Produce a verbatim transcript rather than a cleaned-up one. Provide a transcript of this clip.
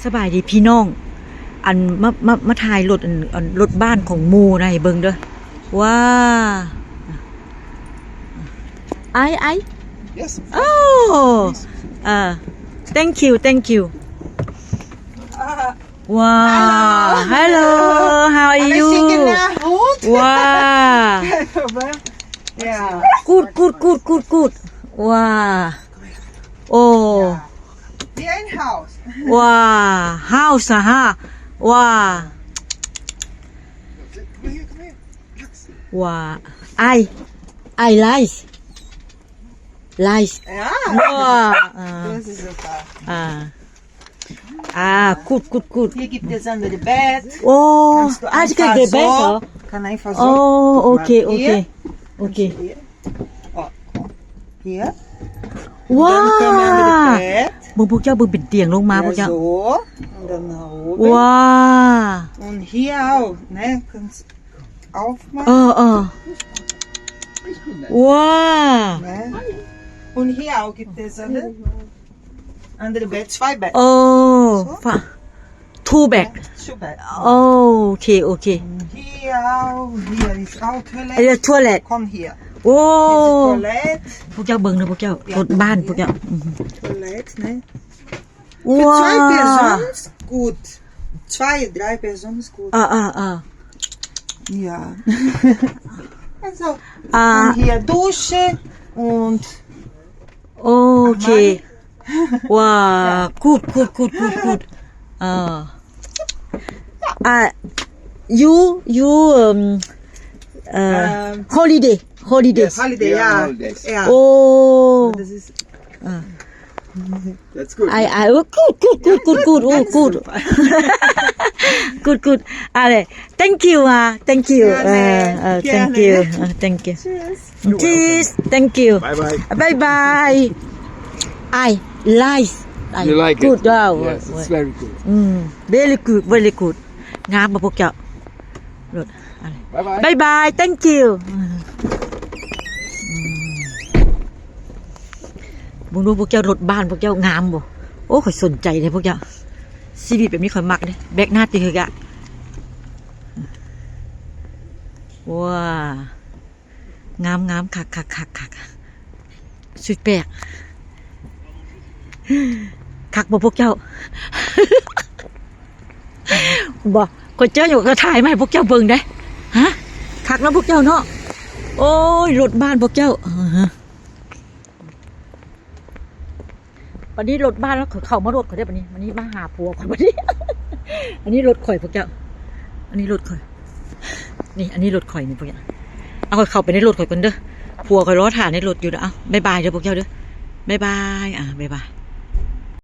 สบายดีพี่น้อง อันมามามาถ่ายรถ อันอันรถบ้านของหมู่นะให้เบิ่งเด้อ ว้า ไอไอ Yes. โอ้ เอ่อ thank you thank you ว้า hello how are you Good. ว้า Yeah. good good good good good ว้า โอ้ Wie ein Haus. ว้า house ฮะ ว้า Come here, come here. ว้า ไอไอ lice lice Ja. ว้า อ่า Das ist super. อ่า อ่า good good good Hier gibt es dann die Bett. โอ้ Kannst du อาจจะเกิด einfachเกิดแบกเหรอ so, kann einfach โอ้ so. โอเค โอเค Hier. โอเค Hier. Oh. Hier. ว้า Dann können wir mit dem Bett. เบิ่งพวกเจ้าเบิ่งเป็นเตียงลงมาพวก Ja, เจ้า so. Und dann nach oben. ว้า Und hier auch, ne? Kannst เออ aufmachen. เออ ว้า Ne? Und hier auch gibt es eine andere Bett, zwei Bett. โอ้ฟะ two bag Zwei Bett. โอเค โอเค Und hier auch, hier ist auch ไอ้ Toilette. ทัวเล็ต Komm hier. โอ้ Diese Toilette. พวกเจ้าเบิ่งนะพวกเจ้า รถบ้านพวกเจ้าอืม Toilette, ne? Für Wow. zwei Personen ist gut. Zwei, drei Personen ist gut. อ่าอ่าอ่า Ja. Also, อ่า und hier Dusche und โอเค ว้า good good good good good อ่า อ่า you you um, uh, Ähm, holiday holidays Holiday, Ja, ja. Holidays. Ja. โอ้ Das istอ่า That's good. I I good good good good good โอ้ good good good อะไร thank you อ่ะ thank you เออเออ thank you เออ thank you Tschüss. cheers thank you Bye bye. bye bye I lice You like good it? Wow. Yes, it's very good. อืม very good very good งามมาพวกเจ้า รถอะไร Bye bye. bye bye thank you อืม บุงดูพวกเจ้ารถบ้านพวกเจ้างามบ่ โอ้ข่อยสนใจเลยพวกเจ้า ชีวิตแบบนี้ข่อยมักเลยแบกหน้าตีคือกะว้า งามงามคักคักคักคักสุดแปลกคักบ่พวกเจ้า บ่ข่อยเจออยู่ก็ถ่ายมาให้พวกเจ้าเบิ่งได้ ฮะ คักแล้วพวกเจ้าเนาะ โอ้ย รถบ้านพวกเจ้าอ่าฮะ วันนี้รถบ้านแล้วเขาเข้ามารถเขาได้ปะนี้วันนี้มาหาผัวเขาปะนี้ อันนี้รถข่อยพวกเจ้า อันนี้รถข่อย นี่ อันนี้รถข่อยนี่พวกเจ้า เอาข่อยเข้าไปในรถข่อยก่อนเด้อ ผัวข่อยรอถ่ายในรถอยู่เด้อ เอาบายบายเด้อพวกเจ้าเด้อ บายบาย อ่า บายบาย